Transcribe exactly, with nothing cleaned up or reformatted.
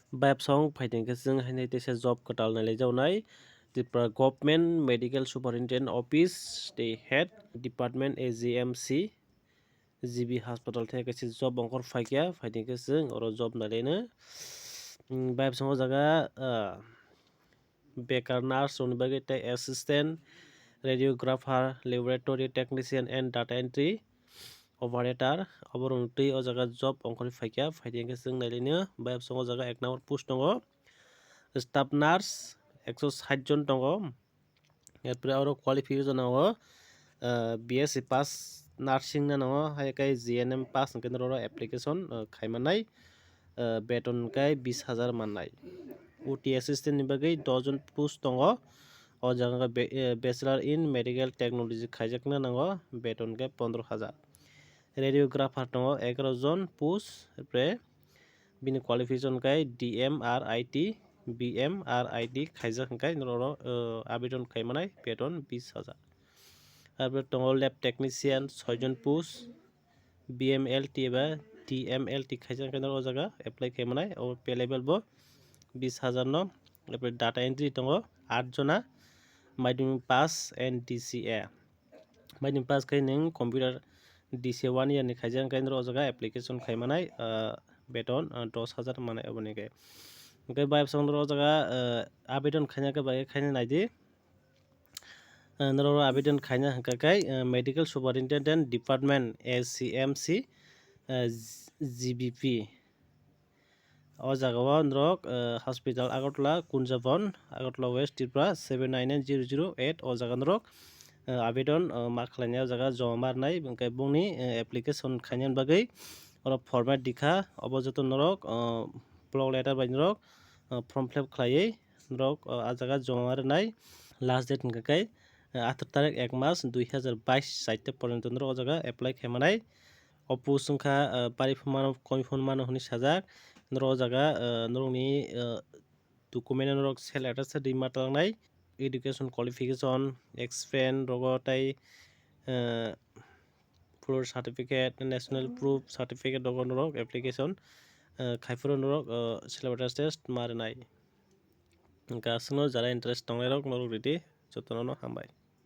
Bayapsong phaidi hwnkhe chwng haino teisa job kwtal nailaijak nai. Tripura Government Medical Superintendent Office tei Head Department A G M C, G B Hospital thai kaisa job ongkhor phaikha, phaidi hwnkhe chwng oro job nailaino. Bayapsong o jaga, ah, bekar nurse rokni bagwi tei assistant, radiographer, laboratory technician and data entry operator, oborok twi o jaga job ongkhorwi phaikha, phaidi hwnkhe chwng nailaino. Bayapsong o jaga ek number post tongo, staff nurse ekso sait jon tongo. Erpore oro qualification tongo, ah, B S C pass nursing no tongo, hai khe G N M pass hwnkhe norok oro application, ah, khaimanai, ah, beton hwnkhe bis hajar mannai. O T assistant ni bagwi dos jon post tongo. O jaga hwnkhe be-, eh, Bachelor in Medical Technology khaijakna nango, beton hwnkhe pondro hajar. Radiographer tongo egaroh jon post, erpore bini qualification khe D M R I T, B M R I T khaijak hwnkhe norok oro, eh, abidon khaimanai beton bis hajar. Arpore tongo lab technician soi jon post, B M L T eba D M L T khaijak hwnkhe norok o jaga apply khaimanai, o pay level bo bis hajar no. Arpore data entry tongo at jona, madhyamik pass and D C A. Madhyamik pass khai nwng computer D C A one year ni khaijak hwnkhe norok o jaga application khaimanai, ah, beton, ah, dos hajar manai oboni hwnkhe. Hwnkhe bayapsong norok o jaga, ah, abidon khaina khe bai khe khaina naidi. Ah, norok oro abidon khaina hwnkha khe, ah, Medical Superintendent Department, A C M C, ah, G B P. O jaga o norok, eh, hospital Agartala, Kunjabon, Agartala West Tripura, seven nine nine zero zero eight. O jaga norok, eh, abidon, eh, ma khlainai o jaga joma ma rwnai, hwnkhe bongni, eh, application khainani bagwi oro format dikha, obo joto norok, eh, block letter bai norok, eh, form fill up khlaiwi norok, eh, a jaga joma ma rwnai. Last date hwnkha khe, eh, atharo tarik ek mas dui hajar bais, chaita porjonto norok o jaga apply khaimanai. O post wngkha, ah, bari phano mano, koi phano mano hwnwi sajak. Norok o jaga, ah, norokni, ah, document norok self attested rwma talnai. Education qualification, experience rogo tei, ah, full certificate, national proof certificate rogo norok application, ah, khai phuru norok, ah, self attested ma rwnai. Hwnkhe aswkno jara interest tongnairok norok ridi, jotono hambai.